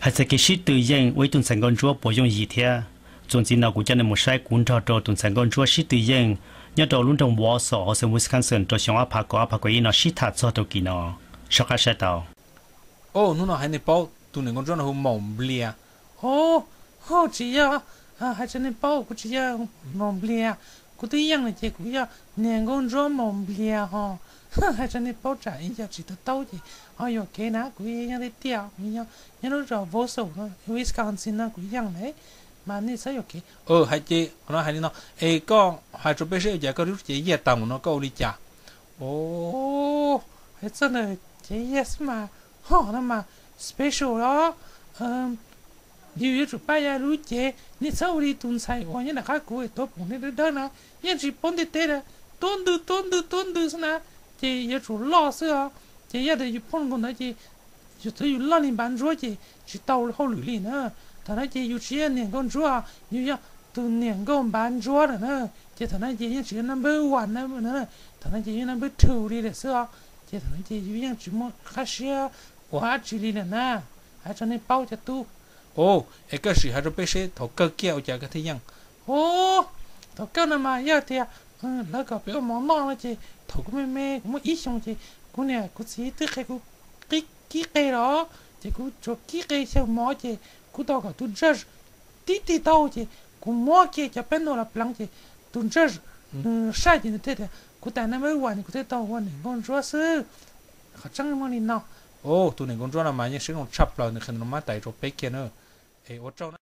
Hais txog kev sib tw yeej ua ib tug ntxhais nkauj ntsuab puas yooj yim thiab? Txuas ntxiv no kuv coj nej mus saib kuv nrog rau tus ntxhais nkauj ntsuab sib tw yeej nyob rau lub nroog Wausau hauv xeev Wisconsin rau xyoo ob phav kaum ob phav kaum ib no sib tham txog rau kis no. Soj qab saib tau. Hnub no hais nej paub, tus niam nkauj ntsuab no hu Maum Nplias. Os, ho tsis yog, hais rau nej paub, kuv tsis yog Maum Nplias, kuv twb yeej lawm ces kuv yog niam nkauj ntsuab Maum Nplias ho. Hais rau nej paub tsam ib co tsis to taub ces ho yuam kev na, kuv yeej tiag tiag, kuv nyob lub zos Wausau no, Wisconsin no kuv yeej lawm, mas nej txhob yuam kev. Hais ces qhov no hais li no, es koj hais rau peb seb ua cas koj lub cev yiaj tas npaum no koj ua li cas? Os, hais txog ntawm cev yiaj xwb mas, ho no mas special los, yus yuav tsum pab yus lub cev, nej txhob ua li tus ntxhais uas nyob nram qab kuv tuav poom dawb dawb na, yeej tsis paub ntiaj teb lawm, tuav ntws tuav ntws tuav ntws xwb na, ces yuav tsum loj xwb os. Ces yog tias yus phooj nkaus ntawd ces yus txawm yus loj li npav ntsuab ces tsis tau hauj lwm li na. Thaum no ces yus tsis yog niam nkauj ntsuab, yus yog tus niam nkauj npav ntsuab lawm na. Ces thaum no ces yeej tsis yog number one na, thaum no ces yog number two li lawm xwb os. Ces thaum no ces yus yeej tsis muaj qab siab ua dab tsi li lawm na. Hais rau nej paub cov tub. Os, es koj sim hais rau peb seb thaum kawg kiag ua cas koj thiaj yeej? Os, thaum kawg no mas yog tias lawv kom peb ua mov noj no ces thaum kuv me me kuv muaj ib xyoos ces kuv niam kuv txiv twb qhia kuv kib qe los, ces kuv tsuas kib qe xyaw mov ces kuv tau kom tus judge tib tig tau ces kuv muab kiag cov peb ntaug los pleev ces tus judge nws saib ces nws thiaj tias kuv tas number one, kuv thiaj tau ua niam nkauj ntsuab xwb. Qhov tseeb muaj li no. Os, tus niam nkauj ntsuab no mas yeej siab zoo tshaj plaws, nws qhia ntawm no mas tais rau peb kiag na. Es ua tsaug na.